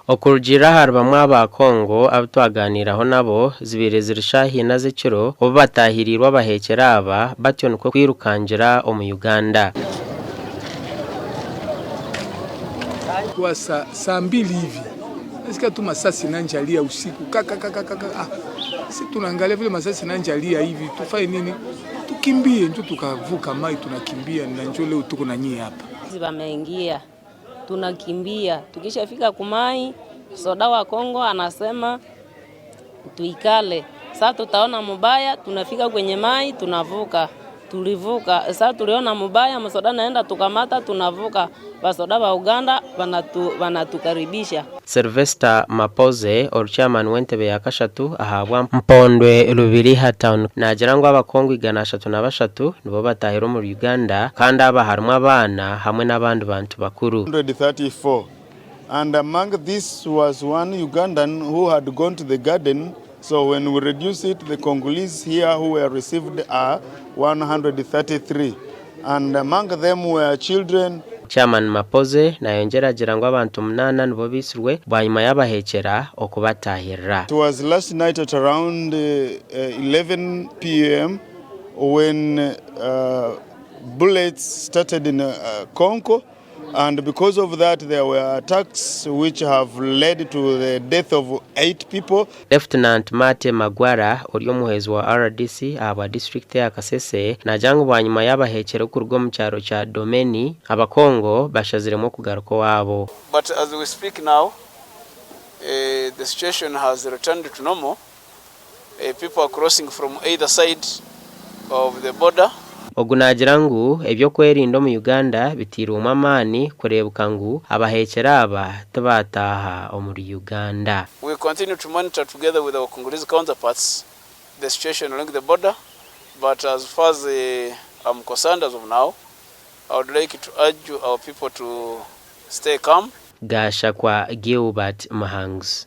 Okurugiirira ahari bamwe aba Congo abu twagaaniiraho nabo, zibaire ziri shaaha ina z'ekiro obu bataahiriirwe abaheekyera aba batyo nikwo kwirukangira omu Uganda. Kwa saa, saa mbili hivi nasikia tu masasi inanjalia usiku kakakakaka. Ah, si tunaangalia vile masasi inanjalia hivi, tufanye nini? Tukimbie njo tukavuka mai tunakimbia, na njo leo tuko na nyie hapa. Wameingia, tunakimbia. Tukishafika kumai, soda wa Kongo anasema tuikale. Sasa tutaona mubaya, tunafika kwenye mai tunavuka. Tulivuka. Sasa tuliona mubaya, msoda naenda tukamata, tunavuka. Basoda wa Uganda wanatukaribisha. Sylvester Mapoze ori chairman w'entebe ya kashatu ahabwa Mpondwe Lhubiriha Town naagira ngu abakongo 303 nibo bataahire omuri Uganda kandi aba harimu abaana hamwe n'abandi bantu bakuru. 134 and among this was one Ugandan who had gone to the garden. So when we reduce it, the Congolese here who were received are 133 and among them were children. Chairman Mapoze nayongyera agira ngu abantu munaana nibo baitsirwe bwanyima y'abaheekyera okubatahirira. It was last night at around 11 p.m. when bullets started in Congo, and because of that there were attacks which have led to the death of eight people. Lieutenant Mate Magwara ori omuhwezi wa RDC ahabwa disiturikiti ya Kasese naagira ngu bwanyima y'abaheekyera okuruga omu kyaro kya Domeni, abakongo bashaziremu okugaruka owaabo. But as we speak now, the situation has returned to normal. People are crossing from either side of the border. Ogu naagira ngu eby'okwerinda omu Uganda biteirwemu amaani kureebeka ngu abaheekyera aba tibaataaha omuri Uganda. We continue to monitor together with our Congolese counterparts the situation along the border, but as far as I'm concerned as of now, I would like to urge our people to stay calm. Gashakwa Gilbert Muhanguzi.